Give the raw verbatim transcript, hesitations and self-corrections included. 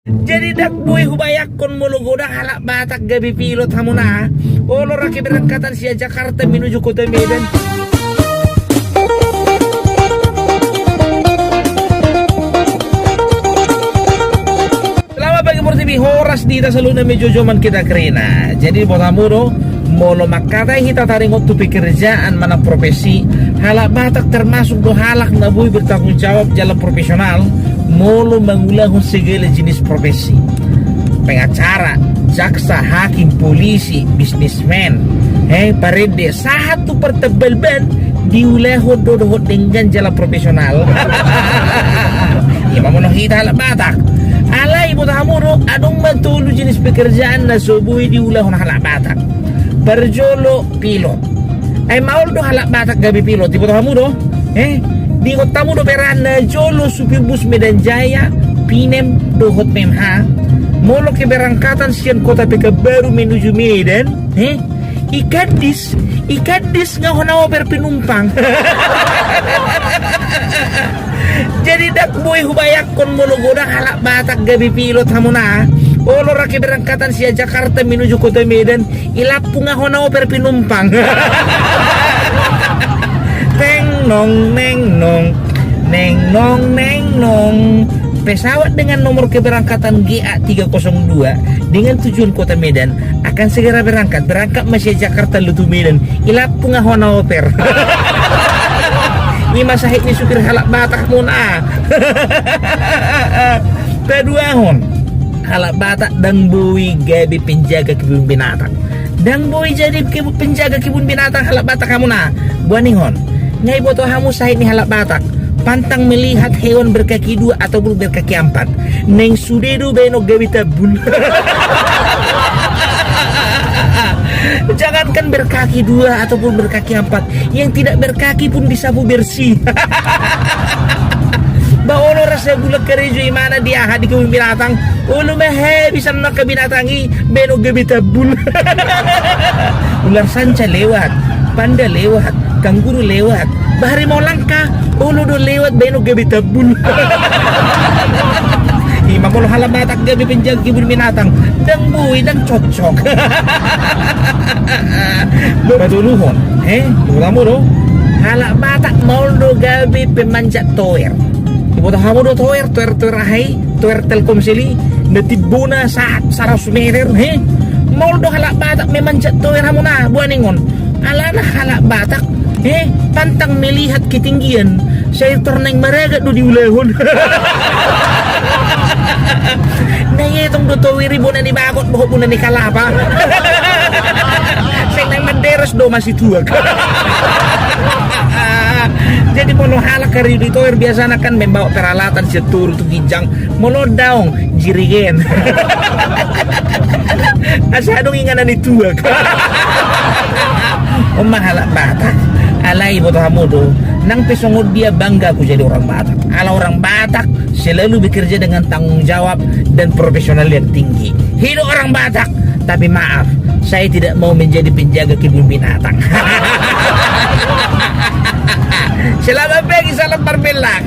Jadi ndang boi hubayangkon molo godang halak Batak gabe pilot hamuna. Olo ra keberangkatan sian Jakarta menuju kota Medan. Selamat pagi Portibi, horas di hita saluhutna, mejojoman kita kerina. Jadi buat hamu do, molo mangkatai hita taringot tu pekerjaan manang profesi, halak Batak termasuk do halak na boi bertanggung jawab jala profesional molo mangulahon segala jenis profesi. Pengacara, jaksa, hakim, polisi, bisnismen, eh, parende, sahat tu partambal ban diulahon do dohot denggan jala profesional. Ima molo hita halak Batak. Alai boto hamu do, adong ma tolu jenis pekerjaan na so boi diulahon halak Batak. Parjolo, pilot. Ai maol do halak Batak gabe pilot, diboto hamu do? Eh, diingot hamu do pe ra na jolo supir bus Medan Jaya, Pinem dohot P M H. Molo keberangkatan sian kota Pekanbaru menuju Medan, eh, i kandis, i kandis nga hona oper penumpang. Jadi ndang boi hubayangkon molo godang halak Batak gabe pilot hamuna. Olo ra keberangkatan sian Jakarta menuju kota Medan, i lampu nga hona oper penumpang. Teng nong neng nong, neng nong neng nong. Pesawat dengan nomor keberangkatan G A tiga kosong dua dengan tujuan kota Medan akan segera berangkat. Berangkat ma sian Jakarta laho tu Medan. I lampu nga hona oper. Ima sahit ni supir halak Batak hamuna. Paduahon, halak Batak ndang boi gabe penjaga kebun binatang. Ndang boi jadi kebu-, penjaga kebun binatang halak Batak hamuna. Boaninghon. Nga iboto hamu sahit ni halak Batak? Pantang melihat hewan berkaki dua ataupun berkaki empat. Naeng sude do baenon gabe tambul. Jangankan berkaki dua ataupun berkaki empat, yang tidak berkaki pun disapu bersih. Ba olo ra sabulan karejo imana di aha, di kebun binatang, olo ma habis angka binatang i baenon gabe tambul. Ular sanca lewat, panda lewat, kangguru lewat, ba harimau langka, olo do lewat baenon gabe tambul. Ima molo halak Batak gabe penjaga kebun binatang, ndang boi, ndang cocok. Patoluhon, eh, patoluhon do. Halak Batak maol do gabe pemanjat tower. Diboto hamu do tower, tower, tower aha i, tower Telkomsel i, na timbona sa-, saratus meter, he? Maol do halak Batak memanjat tower hamuna, boaninghon. Alana halak Batak, he, pantang melihat ketinggian. Sai tor naeng maragat do diulahon. Naeng ietong do tower i bona ni bagot dohot bona ni kalapa. Sai naeng manderes do masituak. Jadi molo halak karejo di tower biasana kan membawa peralatan sian toru tu ginjang. Molo daong, jirigen. Asa adong inganan ni tuak. On ma halak Batak. Alai boto hamu do, nang pe songon dia bangga aku jadi orang Batak. Ala orang Batak selalu bekerja dengan tanggung jawab dan profesional yang tinggi. Hidup orang Batak. Tapi maaf, saya tidak mau menjadi penjaga kebun binatang. Selamat pagi, salam parmelang.